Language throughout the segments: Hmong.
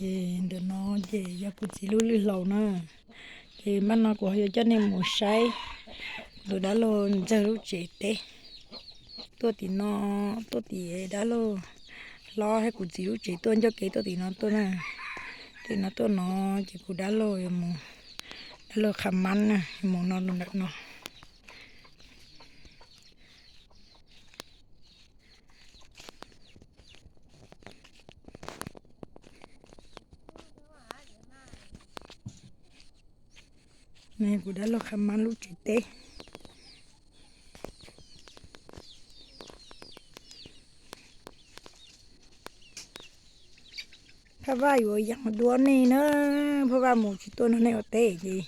Ces ntawm no ces yog kuv txiv lub lwj laus na. Ces npaj no kuv ho yuav coj nej mus saib kuv tus dab laug ntxawg lub tsev teb. Tuaj tim no, tuaj tim dab laug hlob thiab kuv txiv lub tsev tuaj ncauj kev tuaj tim no tuaj na. Tim no tuaj no ces kuv dab laug yuav mus, dab laug Qha Mab na, yuav mus no ntawm no. Kuv dab laug Qha Mab lub tsev teb. Phaj Vaj yuav yees dua nej na, Phaj Vaj mus tsis tuaj nrog nej ua teb ces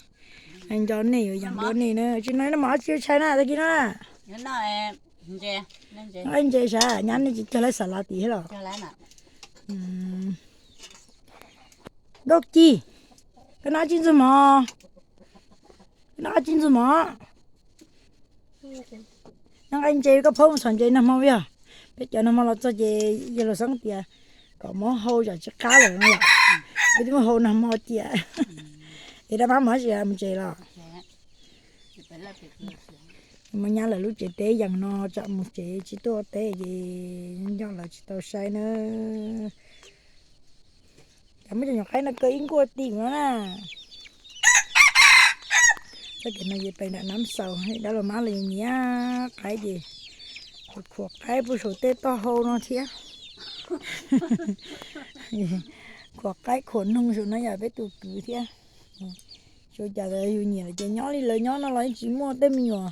nco nej yuav yees dua nej na. Tsis no no mas tsis tshais na tag kis no na. Ntses sav nyab nej tsis cog laib xav lav tim thiab los? Nkauj Ci, koj noj tsis ntxuag mov, koj noj tsis ntxuag mov. Noj nqaij ntses, koj phob mus txhom ntses nag hmo yog. Peb cov nag hmo los txog ces yawg laus xeeb tias kom muab hau zam tsis qab lawm no yom. Peb twb muab hau nag hmo cia. Es dab mab mus dab tsi, mus tsev los? Muab nyab lawv lub tsev teb yees no tsam mus tsev tsis tuaj teb ces nco lawv tsis tau saib na. Cas muab cov nyuam qaib no kaw ib nkuaj tim no na. Txoj kev no ces pem nram Nab Xaus, dab laug Mab los nyiam qaib ces khuam qaib puag saum tej toj hau no thiab. Khuam qaib khuam noog saum no yam peb tus kwv thiab. Tsuas cas yus nyiam lawm ces nyob li lawv nyob no los yeej tsis muaj tej me nyuam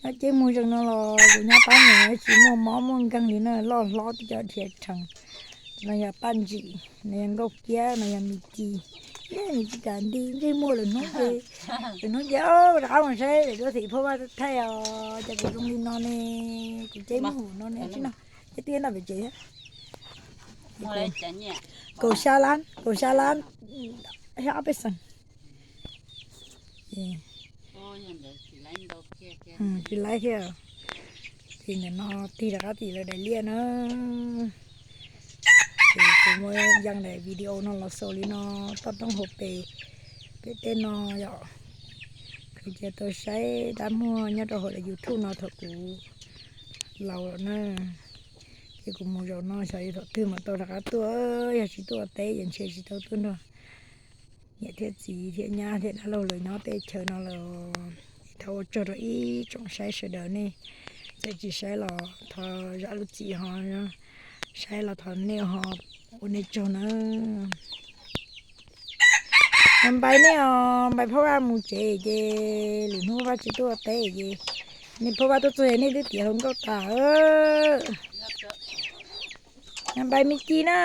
nyob ceb muag zeeg no los kuv nyob pab nyiam tsis muaj mob muaj nkeeg li na, loj hlob tej cov dhia rhees. No yog Paj Ntsim, no yog Nkauj Kiab, no yog Mis Ci. Nws tsis kam nti ntsej muag lwm hnub ces, lwm hnub ces rov qab mus saib lawm tuaj thim Phaj Vaj thaij os, cas kuv zoo li no ne, kuv ceb muag no ne tsis no, ceb twb noj pem tsev thiab. Kaum xya lab, kaum xya lab, ob peb xees. Tsis laib thiab. Ces ntawm no tig rov qab tim lawv daim liaj na. Ces kuv muab yees daim video no los xaus li no, toj roob hauv pes, pem tej no yom. Khaws cia tau saib dab muag nyob rau hauv daim YouTube no thaum kuv laus lawm na. Ces kuv mus zaum no xyov yuav thaum twg mam tau rov qab tuaj, yog tsis tuaj ua teb ces ntshe tsis tau tuaj nrog niam thiab txiv thiab nyab thiab dab laug lawv nyob teb chaws no lawm. Thov ua tsaug rau ib tsoom saib sawv daws, nej txawm tsis saib los thov zam lub txim ho, saib los thov nej ho ua nej tsaug na. Npais nej os, npais Phaj Vaj mus tsev ces lwm hnub Vaj tsis tuaj teb ces nej Phaj Vaj tuaj txog nej twb tiav hluas nkauj tas. Npais Mis Ci na.